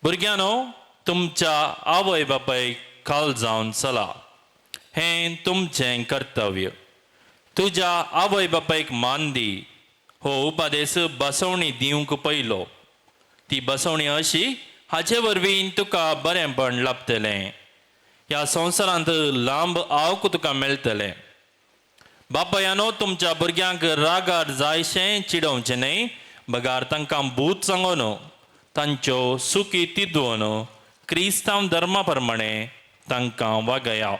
भुरग्यांनो, तुमच्या आवय बापायक काल जावन चला, हें तुमचें कर्तव्य. तुज्या आवय बापायक मान दी हो उपदेश बसवणी दिवंक पयलो. ती बसवणी अशी, हाचे वरवीं तुका बरेंपण लाभतलें, ह्या संवसारांत लांब आवक तुका मेळटलें. बापायानो, तुमच्या भुरग्यांक रागार जायशें चिडोवचें न्हय, बगार तांकां भूत सांगोन तांच्यो सुखी तिदून क्रिस्तांव धर्मा प्रमाणे तांकां वागया.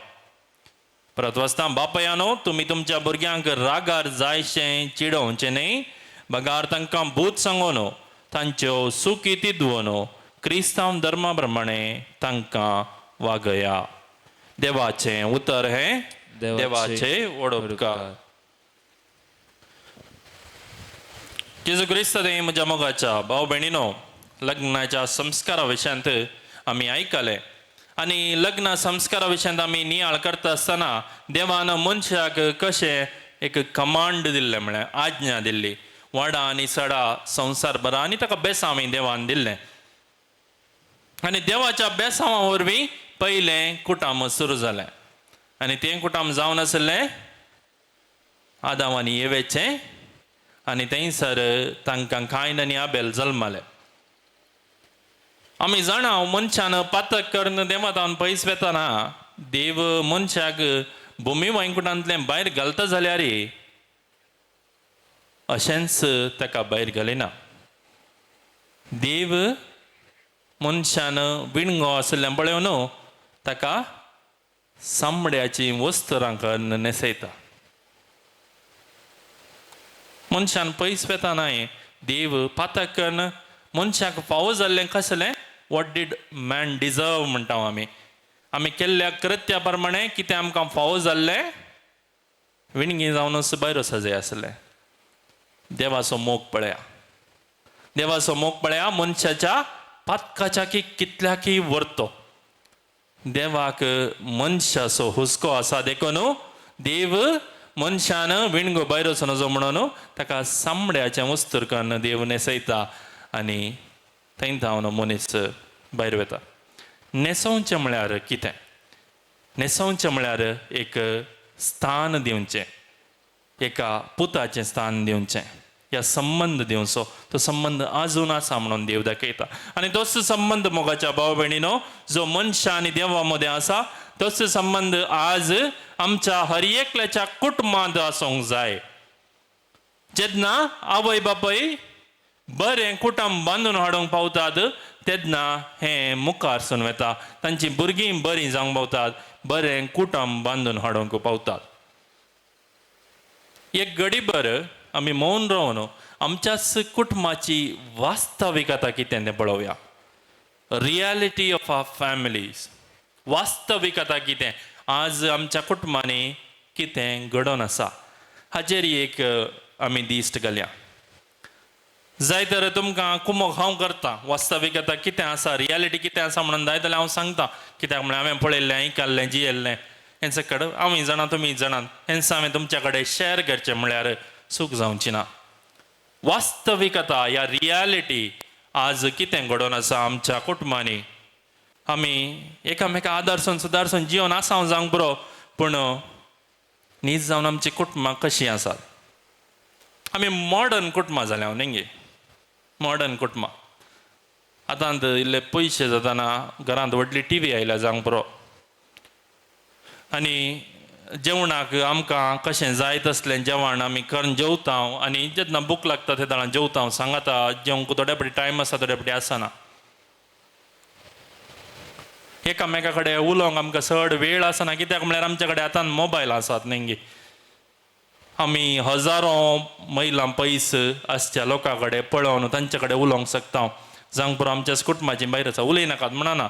परत वाचता, बापायानो, तुमी तुमच्या भुरग्यांक रागार जायशें चिडोवचें न्हय, बगार तांकां भूत सांगोन तांच्यो सुखी तिदून क्रिस्तांव धर्मा प्रमाणे तांकां वागया. देवाचें उतर हें देवाचे वडोपकार. जेजू क्रिस्त देव म्हज्या मोगाच्या भाव भयणीनो, लग्नाच्या संस्कारा विशयांत आमी आयकलें आनी लग्न संस्कारा विशयांत आमी नियाळ करता आसतना देवान मनशाक कशें एक कमांड दिल्लें, म्हळ्यार आज्ञा दिल्ली, वाडा आनी सडा संवसार बरा, आनी ताका बेसांव देवान दिल्लें. आनी देवाच्या बेसांवा वरवीं पयलें कुटाम सुरू जालें आनी तें कुटाम जावन आशिल्लें आदाम आनी येवेचें, आनी थंयसर तांकां कायन आनी आबेल जल्माले. आमी जाणा मनशान पातक करून देवातावन पयस वेतना देव मनशाक भुमी वैकुटांतलें भायर घालता जाल्यार अशेंच ताका भायर घालिना. देव मनशान विणगो आशिल्लें पळोवन ताका चामड्याची वस्त्रां करून न्हेसयता. मनशान पयस वेतना देव पातक करून मनशाक फावो जाल्लें कसलें, what did man deserve म्हणटा आमी. आमी केल्ल्या कृत्या प्रमाणे कितें आमकां फावो जाल्लें, विणगी जावनच भायर वचूंक जाय आसलें. देवाचो मोग पळया, देवाचो मोग पळया, मनशाच्या पातकाच्या की कितल्याकी व्हरतो. देवाक मनशाचो हुस्को आसा देखून देव मनशान विणगो भायर वचूं नजो म्हणून ताका चामड्याचें वस्त्र करून देव न्हेसयता आनी थंय धांवन मनीस भायर वता. न्हेसोवचें म्हळ्यार कितें? न्हेसोवचें म्हळ्यार एक स्थान दिवचें, एका पुताचें स्थान दिवचें, या संबंद दिवचो. तो संबंद आजून आसा म्हणून देव दाखयता. आनी तोच संबंद मोगाच्या भाव भयणीनो जो मनशा आनी देवा मदें आसा तोच संबंद आज आमच्या हर एकल्याच्या कुटुंबांत आसूंक जाय. जेन्ना आवय बापूय बरें कुटुंब बांदून हाडूंक पावतात तेन्ना हें मुखार सून वता, तांची भुरगीं बरीं जावंक पावतात, बरें कुटुंब बांदून हाडूंक पावतात. एक गडीभर आमी मौन रावन आमच्याच कुटुंबाची वास्तविकता कितें तें पळोवया. रियालिटी ऑफ our families, वास्तविकता कितें, आज आमच्या कुटुंबांनी कितें घडोवन आसा हाचेर एक आमी दिश्ट घालया. जाय तर तुमकां कुमोक हांव करता, वास्तविकता कितें आसा, रियालिटी कितें आसा म्हणून जाय जाल्यार हांव सांगता. कित्याक म्हळ्यार हांवें पळयल्लें, आयकल्लें, जियेल्लें, हेंच कडेन हांव जाणां, तुमी जाणात, हेंच हांवें तुमच्या कडेन शेअर करचें म्हळ्यार चूक जावची ना. वास्तविकता या रियालिटी आज कितें घडोवन आसा आमच्या कुटुंबांनी, आमी एकामेका आदारसून सुदारसून जिवन आसा हांव जावंक बरो, पूण नीज जावन आमची कुटुंबां कशीं आसात. आमी मॉडर्न कुटुंबां जाल्या न्ही गे, मॉडर्न कुटुंबां. आतां इल्ले पयशे जाताना घरांत व्हडली टी व्ही आयल्या जावंक पुरो, आनी जेवणाक आमकां कशें जाय तसलें जेवण आमी करून जेवता, आनी जेन्ना भूक लागता ते जाणां जेवता. सांगाता जेवंक थोड्या फावटी टायम आसा, थोड्या फावटी आसना. एकामेका कडेन उलोवंक आमकां चड वेळ आसना, कित्याक म्हळ्यार आमच्या कडेन आतां मोबायल आसात न्ही गे. आमी हजारो मैलां पयस आसच्या लोकां कडेन पळोवन तांचे कडेन उलोवंक शकता. जावंक पुरो आमच्या कुटुंबाची भायर आसा, उलयनाकात म्हणना,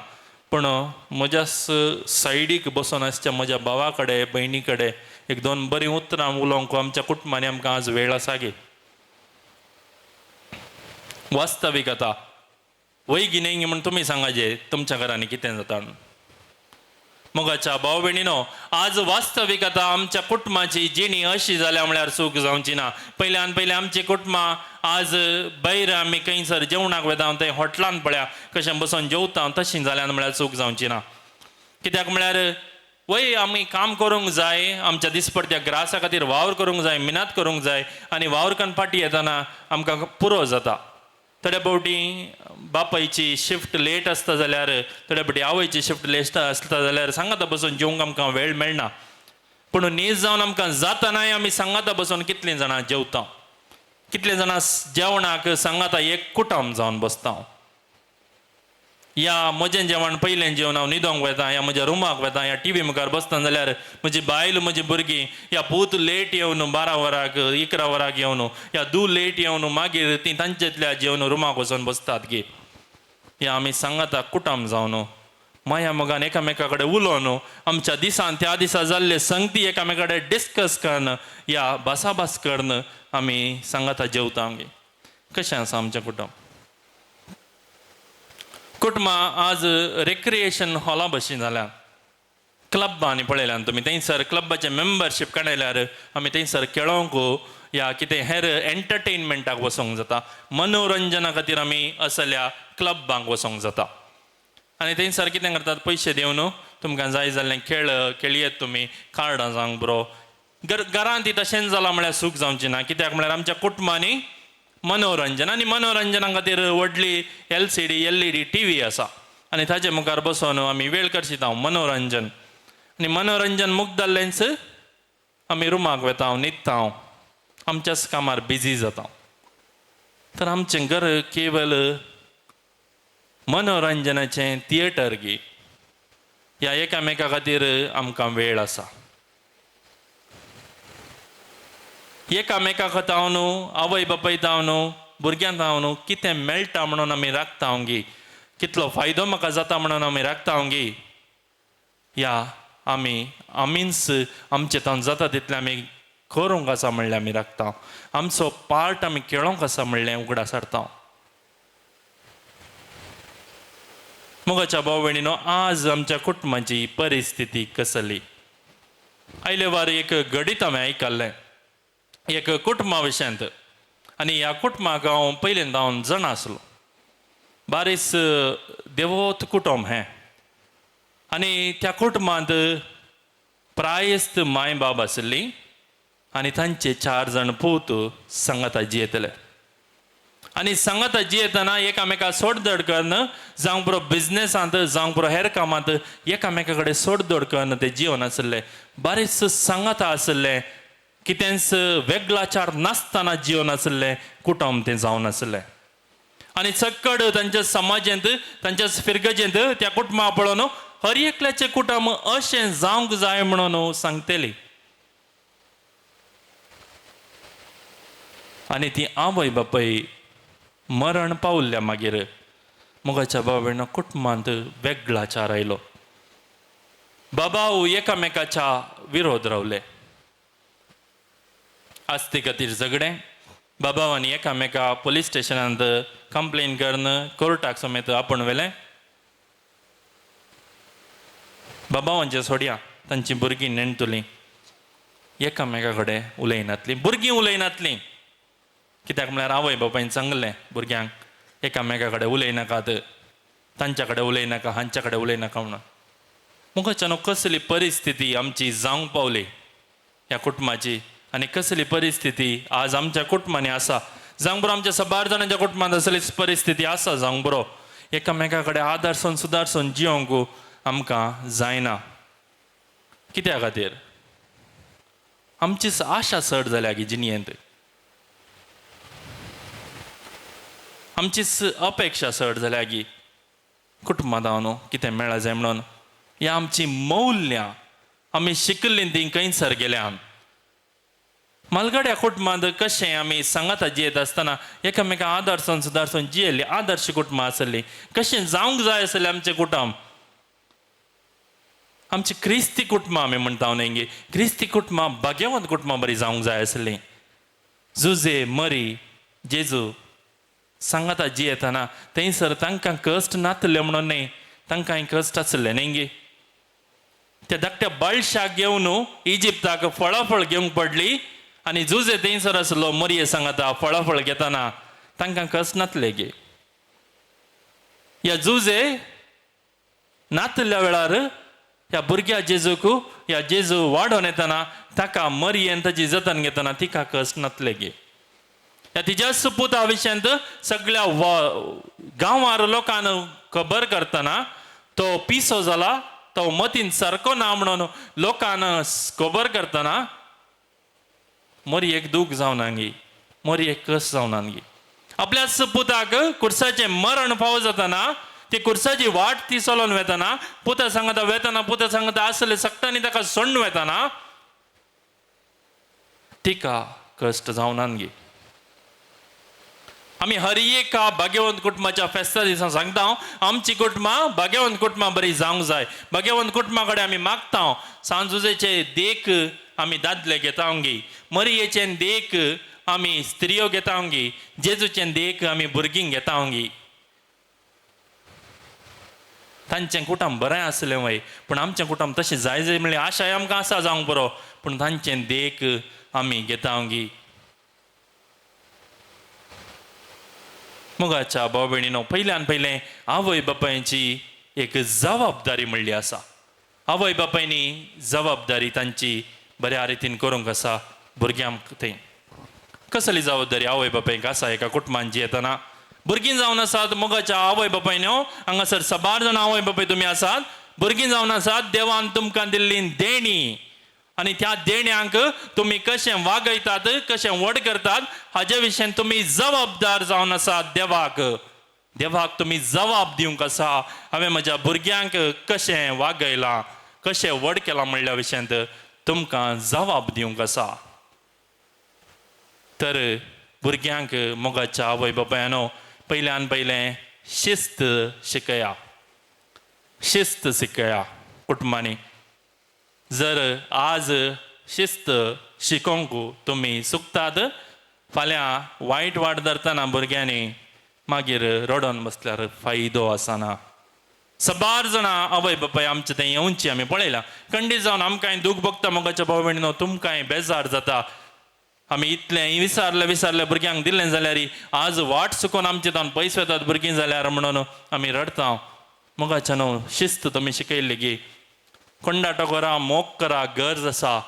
पूण म्हज्या सायडीक बसून आसच्या म्हज्या भावा कडेन, भयणी कडेन एक दोन बरीं उतरां उलोवंक आमच्या कुटुंबांनी आमकां आज वेळ आसा गे. वास्तविकता वय गी न्ही म्हूण तुमी सांगाचे तुमच्या घरांनी कितें जाता. मोगाच्या भाव भयणीनो, आज वास्तवीक आतां आमच्या कुटुंबाची जिणी अशी जाल्या म्हळ्यार चूक जावची ना. पयल्यान पयलें आमची कुटुंबां आज भायर आमी खंयसर जेवणाक वता थंय हॉटलान पळया कशें बसून जेवता तशीं जाल्यान म्हळ्यार चूक जावची ना. कित्याक म्हळ्यार वय आमी काम करूंक जाय, आमच्या दिसपडत्या ग्रासा खातीर वावर करूंक जाय, मिनात करूंक जाय आनी वावर करून फाटीं येतना आमकां पुरो जाता. थोड्या फावटी बापायची शिफ्ट लेट आसता जाल्यार, थोड्या फावटी आवयची शिफ्ट लेट आसता जाल्यार सांगाता बसून जेवंक आमकां वेळ मेळना. पूण न्हीद जावन आमकां जातनाय आमी सांगाता बसून कितलीं जाणां जेवता, कितलीं जाणां जेवणाक सांगाता एक कुटुंब जावन बसता. या म्हजें जेवण पयलें जेवन हांव न्हिदोंक वता, या म्हज्या रुमाक वता, या टी व्ही मुखार बसता जाल्यार म्हजी बायल म्हजी भुरगीं या पूत लेट येवन 12 वरांक 11 वरांक येवन या दू लेट येवन मागीर तीं तांचेतल्या जेवन रुमाक वचून बसतात गी. या आमी सांगाता कुटुंब जावन माया मोगान एकामेका कडेन उलोवन आमच्या दिसान त्या दिसा जाल्ले संगती एकामेका कडेन डिस्कस करून या भासाभास करून आमी सांगाता जेवता आमगे. कशें आसा आमचें कुटुंब? कुटुंबां आज रेक्रिएशन हॉला भशेन जाल्या. क्लबांनी पळयल्यान तुमी थंयसर क्लबाचें मेंबरशीप काडल्यार आमी थंयसर खेळोंक या कितें हेर एंटरटेनमेंटाक वचोंक जाता, मनोरंजना खातीर आमी असल्या क्लबांक वचोंक जाता. आनी थंयसर कितें करतात, पयशे दिवन तुमकां जाय जाल्लें खेळ खेळयेत तुमी, कार्डां जावंक बरो. घरांत ती तशेंच जालां म्हळ्यार सूख जावची ना. कित्याक म्हळ्यार आमच्या कुटुंबांनी मनोरंजन आनी मनोरंजना खातीर व्हडली LCD LED TV आसा आनी ताजे मुखार बसून आमी वेळ करशिता मनोरंजन. आनी मनोरंजन मुगदल्लेंच आमी रुमाक वता, न्हिदता, आमच्याच कामार बिजी जाता. तर आमचें घर केवल मनोरंजनाचें थिएटर गी. ह्या एकामेका खातीर आमकां वेळ आसा. एकामेका खातावन आवय बापाय तावन भुरग्यां तावन कितें मेळटा म्हणून आमी राखता गी, कितलो फायदो म्हाका जाता म्हणून आमी राखता गी. ह्या आमी आमीच आमचे तावन जाता तितलें आमी करूंक आसा म्हणलें आमी राखता, आमचो पार्ट आमी खेळोंक आसा म्हणलें उगडास हाडता. मोगाच्या भाव भयणीनो, आज आमच्या कुटुंबाची परिस्थिती कसली? आयले वार एक घडीत हांवें आयकल्लें एक कुटुंबा विशयांत आनी ह्या कुटुंबाक हांव पयल्यांदा हांव जाणा आसलो. बारीस देवोत कुटुंब हें आनी त्या कुटुंबांत प्रायस्त माय बाब आशिल्ली आनी तांचे 4 जाण पूत सांगाता जियेतले. आनी सांगाता जियेतना एकामेका सोडदड करून जावंक पुरो बिजनेसांत जावंक पुरो हेर कामांत एकामेका कडेन सोडदड करून ते जिवन आशिल्ले. बारीस सांगाता आशिल्लें, कितेंच वेगळाचार नासतना जिवन आशिल्लें कुटुंब तें जावन आशिल्लें. आनी चक्कड तांच्या समाजेंत तांच्या फिरगजेंत त्या कुटुंबा पळोवन हर एकल्याचें कुटुंब अशें जावंक जाय म्हणून सांगतली. आनी ती आवय बापाय मरण पावल्ल्या मागीर मोगाच्या बाबान कुटुंबांत वेगळाचार आयलो. बाबाव एकामेकाच्या विरोध रावले, आस्ती खातीर झगडें. बाबावानी एकामेका पोलीस स्टेशनांत कंप्लेन करून कोर्टाक समेत आपूण व्हेलें. बाबावांचे सोडया, तांची भुरगीं नेणटलीं, एकामेका कडेन उलयनातलीं, भुरगीं उलयनातलीं. कित्याक म्हळ्यार आवय बापायन सांगलें भुरग्यांक एकामेका कडेन उलयनाकात, तांच्या कडेन उलयनाका, हांच्या कडेन उलयनाका म्हणून. मुखाच्यान कसली परिस्थिती आमची जावंक पावली ह्या कुटुंबाची आनी कसली परिस्थिती आज आमच्या कुटुंबांनी आसा. जावंक बरो आमच्या साबार जाणांच्या कुटुंबांत असलीच परिस्थिती आसा. जावंक बरो एकामेका कडेन आदारसून सुदारसून जिवंक आमकां जायना. कित्या खातीर? आमची आशा चड जाल्या गी जिणयेंत, आमचीच अपेक्षा चड जाल्या गी कुटुंबांत न्हू कितें मेळा जाय म्हणून. ह्या आमची मौल्यां आमी शिकिल्लीं तीं खंयसर गेल्या. मालगड्या कुटुंबांत कशें आमी सांगाता जियेत आसतना एकामेका आदर्शन सुदारसून जियेल्ली आदर्श कुटुंबां आसली. कशें जावंक जाय आसलें आमचें कुटुंब. आमची क्रिस्ती कुटुंबां आमी म्हणटा न्ही गे, क्रिस्ती कुटुंबां भाग्यवंत कुटुंबां बरी जावंक जाय आसलीं. जुजे मरी जेजू सांगाता जियेतना थंयसर तांकां कश्ट नातले म्हणून न्ही, तांकां कश्ट आसले न्ही गे. त्या धाकट्या बाळशाक घेवन इजिप्ताक फळाफळ घेवंक पडली आनी जुजे थंयसर आसलो मरये सांगाता फळाफळ घेतना तांकां कस नातले गे. ह्या जुजे नातल्या वेळार ह्या भुरग्या जेजूक ह्या जेजू वाडोवन येतना ताका मरयेन ताची जतन घेतना तिका कस नातले गे. ह्या तिच्या पुता विशयांत सगळ्या गांवार लोकांक खबर करतना तो पिसो जाला, तो मतीन सारको ना म्हणून लोकांक खबर करतना मरयेक दूख जावना गी, मरयेक कस जावना गी. आपल्या पुताक कुर्साचें मरण फावो जातना ती कुर्साची वाट ती चलोवन वेतना पुता सांगता वेतना पुता सांगता आसले सगटांनी ताका सोडून वेतना तिका कश्ट जावना गी. आमी हर एका भाग्यवंत कुटुंबाच्या फेस्ता दिसा सांगता, आमची कुटुंबां भाग्यवंत कुटुंबां बरी जावंक जाय. भाग्यवंत कुटुंबा कडेन आमी मागता, सांजुजेचे देख आमी दादले घेता गी, मरयेचे देख आमी स्त्रियो घेता गी, जेजूचे देख आमी भुरगीं घेता गी. तांचें कुटुंब बरें आसलें वय, पूण आमचें कुटुंब तशें जाय जाय म्हणल्यार आशाय आमकां आसा जावंक बरो, पूण तांचें देख आमी घेता गी. मोगाच्या भाव भयणीनो, पयल्यान पयलें आवय बापायची एक जबाबदारी म्हणली आसा. आवय बापायनी जबाबदारी तांची बऱ्या रितीन करूंक आसा भुरग्यांक. थंय कसली जबाबदारी आवय बापायक आसा एका कुटुंबान जियेतना? भुरगीं जावन आसात मोगाच्या आवय बापायनो, हांगासर साबार जाणां आवय बापाय तुमी आसात, भुरगीं जावन आसात, देवान तुमकां दिल्ली देणी आनी त्या देण्यांक तुमी कशें वागयतात, कशें व्हड करतात हाजे विशयन तुमी जबाबदार जावन आसात. देवाक देवाक तुमी जबाब दिवंक आसा, हांवें म्हज्या भुरग्यांक कशें वागयलां, कशें व्हड केलां म्हणल्या विशयांत तुमकां जबाब दिवंक आसा. तर भुरग्यांक मोगाच्या आवय बापायनो पयल्यान पयलें शिस्त शिकया, शिस्त शिकया कुटुंबांनी. जर आज शिस्त शिकोवंक तुमी चुकतात, फाल्यां वायट वाट धरतना भुरग्यांनी मागीर रडोन बसल्यार फायदो आसना. साबार जाणां आवय बापाय आमचें तें येवचें आमी पळयलां. खंडीत जावन आमकांय दूख भोगता मोगाच्या भाव भयणीनो, तुमकांय बेजार जाता. आमी इतलें विसारलें विसारलें भुरग्यांक दिलें जाल्यार आज वाट चुकोवन आमचे तावन पयस वतात भुरगीं जाल्यार म्हणून आमी रडटा. मोगाच्या न्हू शिस्त तुमी शिकयल्ली की कोंडाटो करा, मोग करा, गरज आसा,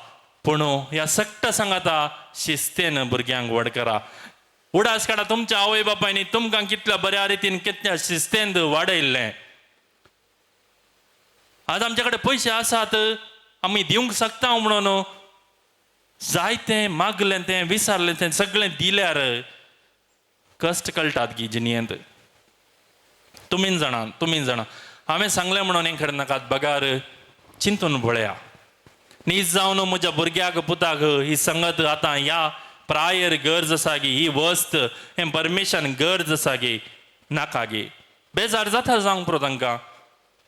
पूण ह्या सगटा सांगाता शिस्तेन भुरग्यांक व्हड करा. उडास काडा तुमच्या आवय बापायनी तुमकां कितल्या बऱ्या रितीन कितल्या शिस्तेन वाडयल्लें. आज आमचे कडेन पयशे आसात, आमी दिवंक शकता म्हणून जायतें मागलें तें विसारलें तें सगळें दिल्यार कश्ट कळटात गी जिणयेंत. तुमीन जाणा, तुमीन जाणा हांवें सांगलें म्हणून हें खरें नाकात, बगार चिंतून पळया. नीज जावन म्हज्या भुरग्याक पुताक ही संगत आतां ह्या प्रायर गरज आसा गी, ही वस्त हें परमिशन गरज आसा गी, नाका गी, बेजार जाता जावंक पुरो तांकां.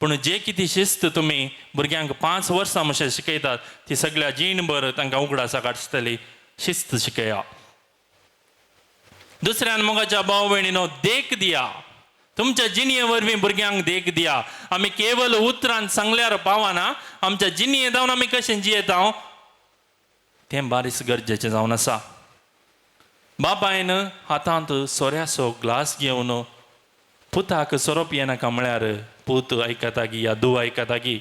पूण जे कितें शिस्त तुमी भुरग्यांक 5 वर्सां मातशें शिकयतात ती सगळ्या जीणभर तांकां उगडासाक आसतली. शिस्त शिकया. दुसऱ्यान मोगाच्या भाव भयणीनो देख दिया, तुमच्या जिणये वरवीं भुरग्यांक देख दिया. आमी केवल उतरान सांगल्यार पावना, आमच्या जिणये जावन आमी कशें जियेता तें बारीस गरजेचें जावन आसा. बापायन हातांत सोऱ्याचो ग्लास घेवन पुताक सोरो पियेनाका म्हळ्यार पूत आयकता गी या धूव आयकता गी?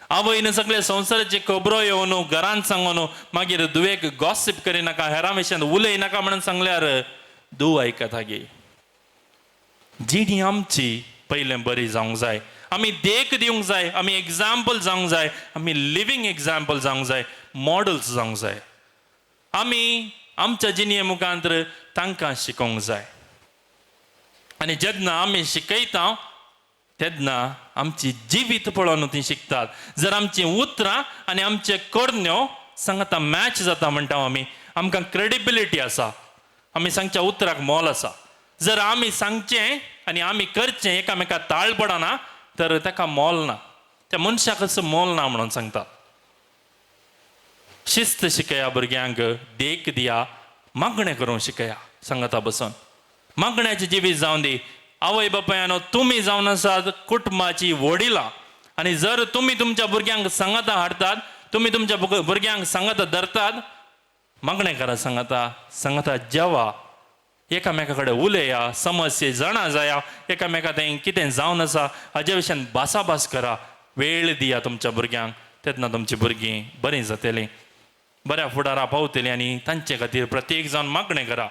आवयन सगळे संवसाराचे खबरो येवन घरांत सांगून मागीर धुवेक गॉसीप करिनाका, हेरां विशयांत उलयनाका म्हणून सांगल्यार धूव आयकता गी? जिणी आमची पयलें बरी जावंक जाय, आमी देख दिवंक जाय, आमी एग्जाम्पल जावंक जाय, आमी लिवींग एग्जाम्पल जावंक जाय, मॉडल्स जावंक जाय. आमी आमच्या जिणये मुखांतर तांकां शिकोवंक जाय. आनी जेन्ना आमी शिकयता तेन्ना आमची जिवीत पळोवन ती शिकतात. जर आमची उतरां आनी आमचे करण्यो सांगता मॅच जाता म्हणटा आमी, आमकां क्रेडिबिलिटी आसा, आमी सांगच्या उतराक मोल आसा. जर आमी सांगचें आनी आमी करचें एकामेका ताळ पडना तर ताका मोल ना, त्या मनशाक असो मोल ना म्हणून सांगतात. शिस्त शिकया भुरग्यांक, देख दिया, मागणें करूंक शिकया सांगता बसून. मागण्याचें जिवीत जावन दी. आवय बापायनो तुमी जावन आसात कुटुंबाची वडिलां, आनी जर तुमी तुमच्या भुरग्यांक सांगाता हाडटात, तुमी तुमच्या भुरग्यांक सांगाता धरतात, मागणें करा सांगाता, सांगाता जेवा, एकामेका कडेन उलया, समस्ये जाणा जाया, एकामेका तें कितें जावन आसा हाज्या विशयान भासाभास करा, वेळ दिया तुमच्या भुरग्यांक. तेन्ना तुमची भुरगीं बरीं जातलीं, बऱ्या फुडारा पावतलीं. आनी तांचे खातीर प्रत्येक जावन मागणें करा.